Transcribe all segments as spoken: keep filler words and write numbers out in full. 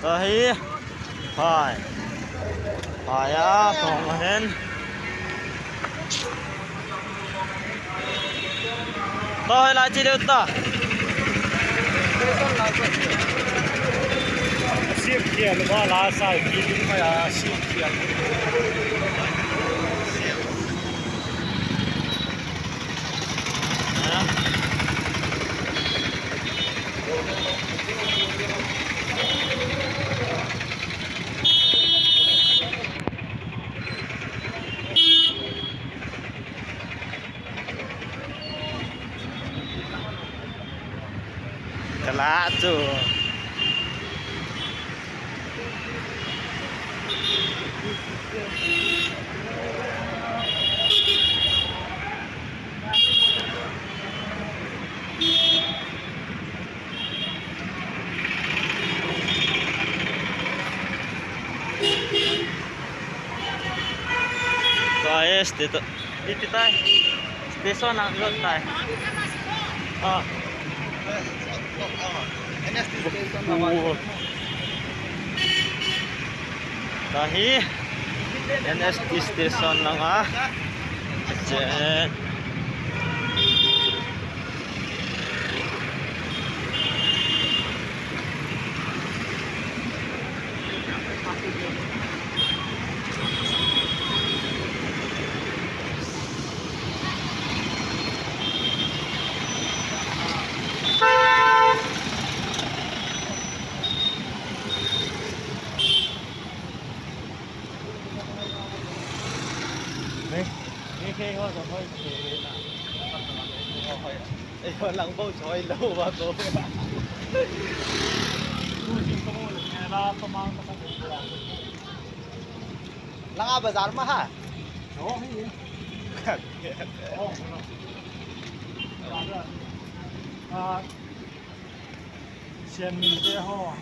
Ahi. Phai. Phai a, thong ahin. Toh, hilai chi deu ta. Sip kial ba la sai ki ding ma ya sip kial. Kalah tu. Guys, dito. Dito tayo. Station ang lot tayo. Ah. N S T station naman. Tahi. N S T station lang ah. Diyan. Langa bazar ma ha. Sian min te ho.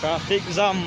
Traffic jam.